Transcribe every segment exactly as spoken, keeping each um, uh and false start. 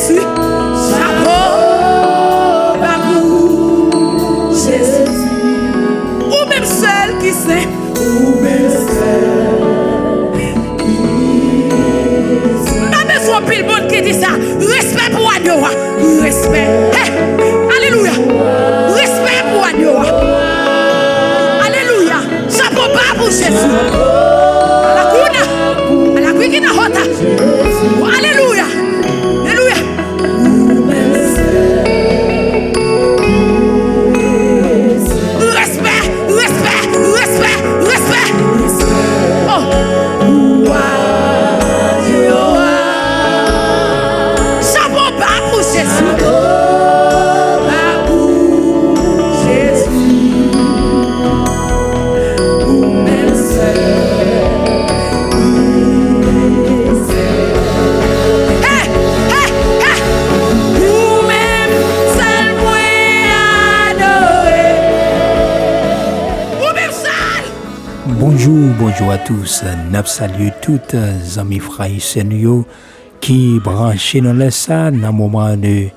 Chapo ba pou Jezi. Ou menm sèl ki sen. Ou menm sèl. M pa bezwen anpil moun ki di sa. Respè pou agno a. Respè. Hey! Alelouya. Respè pou agno a. Alelouya. Chapo ba pou Jezi. Alakuna. Alakwikina hota. Alelouya. Alelouya. Respè, respè, respè, respè. Oh. Chapo ba pou Jezi. Chapo ba pou Jezi. Ou menm sèl. Hey, hey, hey. Ou menm sèl mwen adore. Ou menm sèl. Bonjou, bonjou a tous. N ap salye tout zanmi, frè e sè nou yo ki branche nan lè sa, nan moman de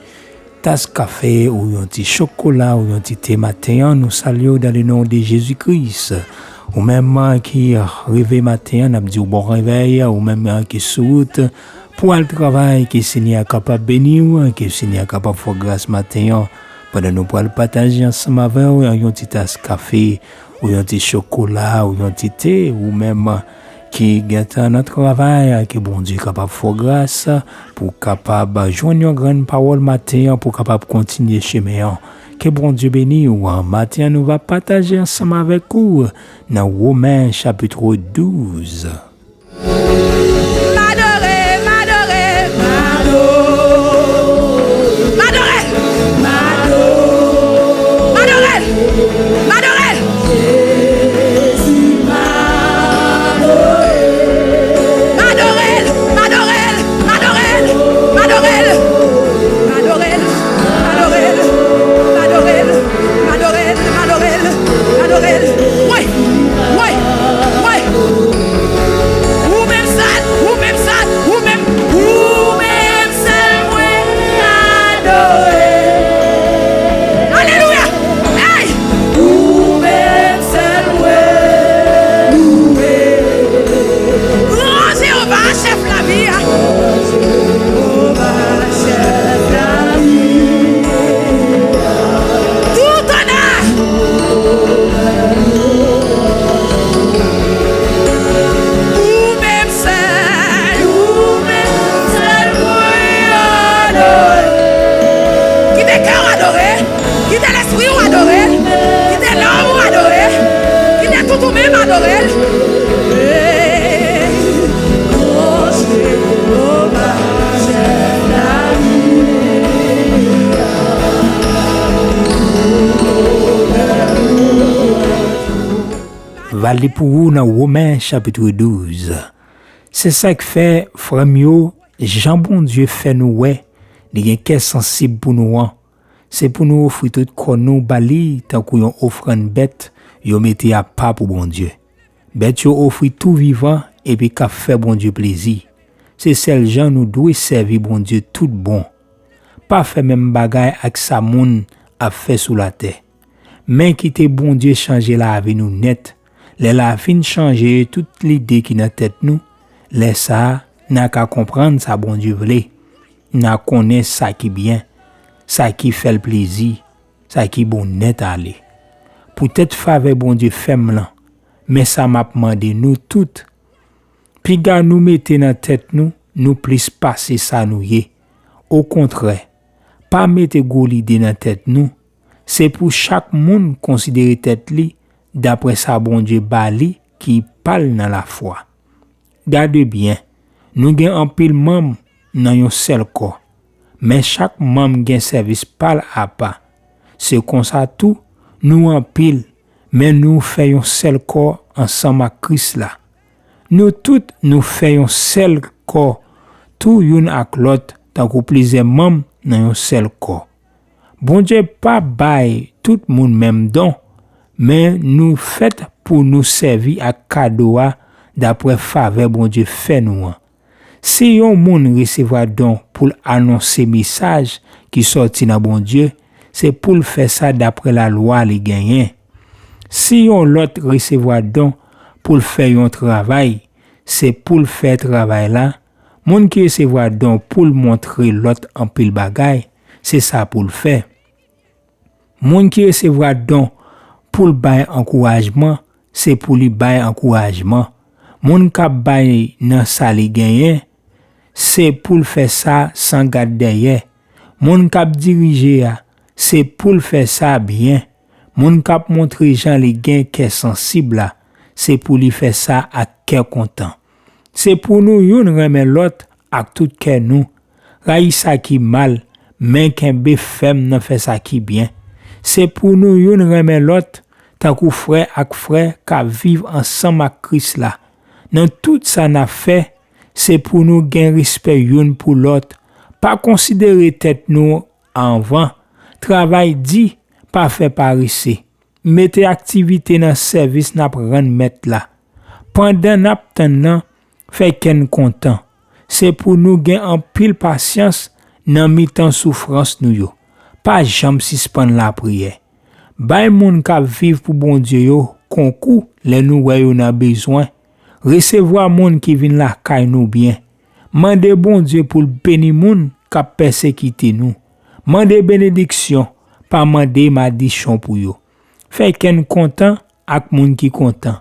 tas kafe ou yon ti chokola ou yon ti te maten an, nou salye w dans le nom de Jésus-Christ. Ou menm ki rive maten an, n ap di w bon revèy. Ou menm ki sou wout pou al travay, ke Senyè a kapab beni w, ke Senyè a kapab fè w gras maten an, pandan nou pral pataje ansanm avè w yon ti tas kafe, ou yon ti chokola, ou yon ti te, ou menm ki gentan nan travay, ke Bondye kapab fè w gras pou w kapab jwenn yon grenn pawòl maten an, pou w kapab kontinye chemen an. Ke Bondye beni w. Maten an, nou va pataje ansanm avèk ou nan Women chapit douz. M adore, m adore, m adore. M adore l, m adore l, m adore l. Jezi, m adore l. M adore l, m adore l, m adore l. M adore l, m adore l, m adore l. M adore l, m adore l, m adore l, m adore l. Wi, wi, wi. Ou menm sèl, ou menm sèl, ou menm, ou menm sèl mwen adore. Alelouya! Hey! Ou menm sèl mwen louwe. Gran Jewova, chèf lavi a. Gran Jewova, chèf lavi a. Tout onè. Ou menm sèl, ou menm sèl mwen adore. Kite kè w adore. Kite lespri w adore l. Kite nanm ou adore l. Kite tout ou menm adore l. Hey, Jewova, chèf lavi. Va li pou ou nan Women chapit douz. Se sa k fè, frè m yo, jan Bondye fè nou wè, li gen kè sansib pou nou an, se pou nou ofri tout kò nou ba li tankou yon ofrann bèt yo mete apa pou Bondye. Bèt yo ofri tou vivan epi k ap fè Bondye plezi. Se sèl jan nou dwe sèvi Bondye tout bon. Pa fè menm bagay ak sa moun ap fè sou latè. Men kite Bondye chanje lavi nou nèt. Lè l a fin chanje tout lide ki nan tèt nou, lè sa a, n a ka konprann sa Bondye vle. N a konnen sa ki byen, sa ki fè l plezi, sa ki bon nèt ale. Poutèt favè Bondye fè m lan, men sa m ap mande nou tout, piga nou mete nan tèt nou, nou plis pase sa nou ye. Okontrè, pa mete gwo lide nan tèt nou. Se pou chak moun konsidere tèt li dapre sa Bondye ba li ki pa l nan lafwa. Gade byen, nou gen anpil manm nan yon sèl kò, men chak manm gen sèvis pa l apa. Se konsa tou, nou anpil, men nou fè yon sèl kò ansanm ak Kris la. Nou tout nou fè yon sèl kò tou youn ak lòt, tankou plizyè manm nan yon sèl kò. Bondye pa bay tout moun menm don, men nou fèt pou nou sèvi ak kado a dapre favè Bondye fè nou an. Si yon moun resevwa don pou l anonse mesaj ki sòti nan Bondye, se pou l fè sa dapre lalwa li genyen. Si yon lòt resevwa don pou l fè yon travay, se pou l fè travay la. Moun ki resevwa don pou l montre lòt anpil bagay, se sa pou l fè. Moun ki resevwa don pou l bay ankourajman, se pou li bay ankourajman. Moun k ap bay nan sa li genyen, se pou l fè sa san gad dèyè. Moun k ap dirije a, se pou l fè sa byen. Moun k ap montre jan li gen kè sansib la, se pou li fè sa ak kè kontan. Se pou nou youn renmen lòt ak tout kè nou. Rayi sa ki mal, men kenbe fèm nan fè sa ki byen. Se pou nou youn renmen lòt, tankou frè ak frè k ap viv ansanm ak Kris la. Nan tout sa n ap fè, se pou nou gen respè youn pou lòt. Pa konsidere tèt nou anvan. Travay di, pa fè parese. Mete aktivite nan sèvis n ap rann Mèt la. Pandan n ap tann nan, fè kè n kontan. Se pou nou gen anpil pasyans nan mitan soufrans nou yo. Pa janm sispann lapriyè. Bay moun k ap viv pou Bondye yo konkou lè nou wè yo nan bezwen. Resevwa moun ki vin lakay nou byen. Mande Bondye pou l beni moun k ap pèsekite nou. Mande benediksyon, pa mande madichon pou yo. Fè kè n kontan ak moun ki kontan.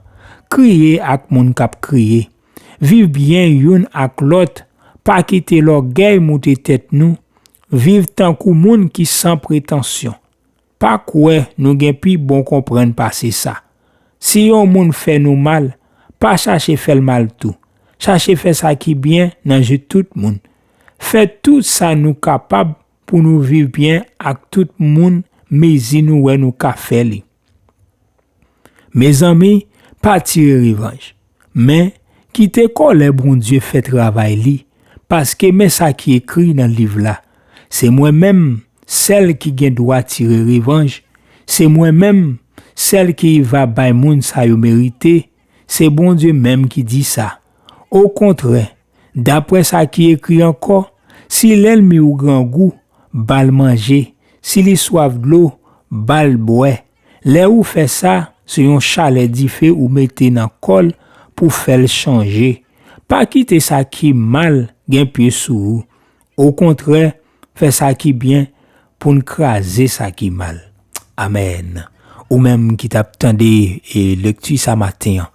Kriye ak moun k ap kriye. Viv byen youn ak lòt. Pa kite lògèy moute tèt nou. Viv tankou moun ki san pretansyon. Pa kwè nou gen pi bon konprann pase sa. Si yon moun fè nou mal, pa chache fè l mal tou. Chache fè sa ki byen nan je tout moun. Fè tout sa nou kapab pou nou viv byen ak tout moun mezi nou wè nou ka fè li. Mezanmi, pa tire revanj. Men, kite kòlè Bondye fè travay li, paske men sa ki ekri nan liv la, se mwen menm sèl ki gen dwa tire revanj, se mwen menm sèl ki va bay moun sa yo merite, se Bondye menm ki di sa. Okontrè, dapre sa ki ekri ankò, si lènmi w grangou, ba l manje, si li swaf dlo, ba l bwè. Lè ou fè sa, se yon chalè dife ou mete nan kò l pou fè l chanje. Pa kite sa ki mal gen pye sou ou. Okontrè, fè sa ki byen pou n kraze sa ki mal. Amèn. Ou menm ki t ap tande e lekti sa maten an,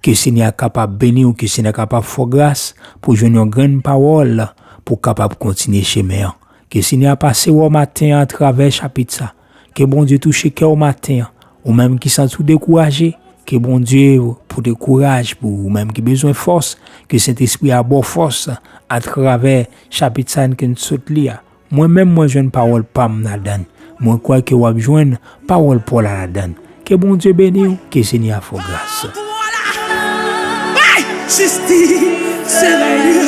ke Senyè a kapab beni w, ke Senyè a kapab fè w gras pou jwenn yon grenn pawòl pou w kapab kontinye chemen an. Ke Senyè a pase wè w maten an atravè chapit sa. Ke Bondye touche kè w maten an. Ou menm ki santi w dekouraje, ke Bondye pote kouraj pou ou. Ou menm ki bezwen fòs, ke Sentespri a ba w fòs atravè chapit sa ke n sot li a. Mwen menm, mwen jwenn pawòl pa m ladan l. Mwen kwè ke w ap jwenn pawòl pa w la ladan l. Ke Bondye beni w, ke Senyè a fè w gras. Ay, jistis, Senyè.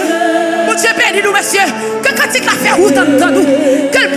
Bondye beni nou, mesye. Ke kantik la fè wout anndan nou. Ke l